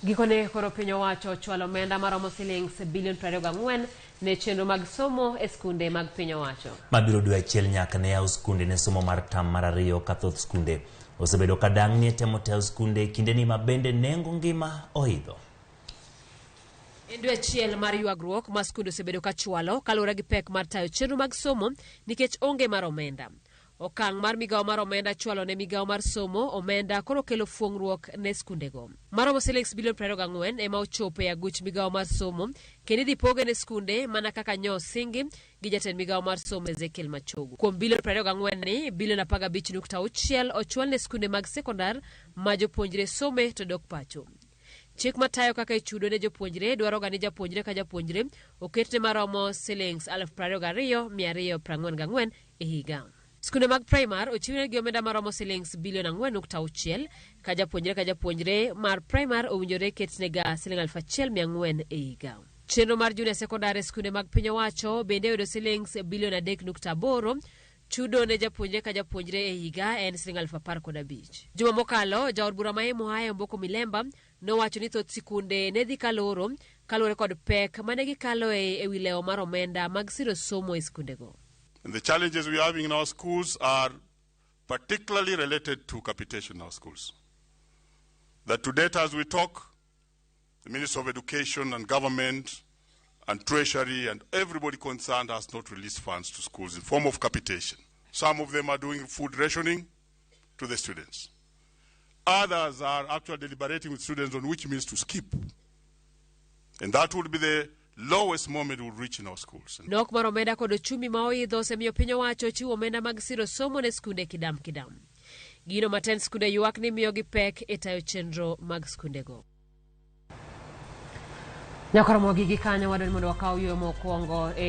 Gikone koro piny owacho ochwalo omenda maromo silings bilion 24 ne chenro mag somo e skunde mag piny owacho. Mabiro dwe achiel nyaka ne yaw skunde ne somo mar tam mar ariyo ka thoth skunde osebedo ka dang'ni e temo tayo skunde e kindeni ma bende nengo ngima oidho. En dwe achiel mar ywagruok ma skunde osebedo ka chwalo kaluwore gi pek mar tayo chenro mag somo nikech onge mar omenda. Okang' mar migawo mar omenda chwalo ne migawo mar somo omenda koro kelo fuong'ruok ne skundego. Maromo silings bilion 24 ema ochopo e aguch migawo mar somo kendo idhi poge ne skunde mana kaka nyo osingi gi jatend migawo mar somo Ezekiel Machogu. Kuom bilion 24 ni, bilion 15.6 ochwal ne skunde mag sekondar ma jopuonjre some to dok pacho. Chik matayo kaka ichudo ne jopuonjre dwaroga ni japuonjre ka japuonjre oketne maromo silings 22,244 e higa. Skunde mag primar ochiwnegi omenda maromo silings bilion 4.6 ka japuonjre ka japuonjre mar primar owinjore ketnega siling 1,400 e higa. Chenro mar junior secondary e skunde mag piny owacho bende oyudo silings bilion 3.8 chudo ne japuonjre ka japuonjre e higa en siling 15,000. Juma mokalo, jaod bura ma Emuhaya Omboko Milemba nowacho ni thoth sikunde ne dhi kaloro kaluwore kod pek mane gikaloe e wi lewo mar omenda mag siro somo e skundego. And the challenges we are having in our schools are particularly related to capitation in our schools. That to date, as we talk, the Minister of Education and Government and Treasury and everybody concerned has not released funds to schools in form of capitation. Some of them are doing food rationing to the students. Others are actually deliberating with students on which means to skip. And that would be the lowest moment we'll reach in our schools. Nok mar omenda kod ochumi ma oidho osemiyo piny owacho chiwo omenda mag siro somo ne skunde kidam kidam. Gino ma tend skunde ywak ni miyogi pek e tayo chenro mag skundego. Nyakoromo gi kanyo wadwani mondo wakaw yueyo mokwongo e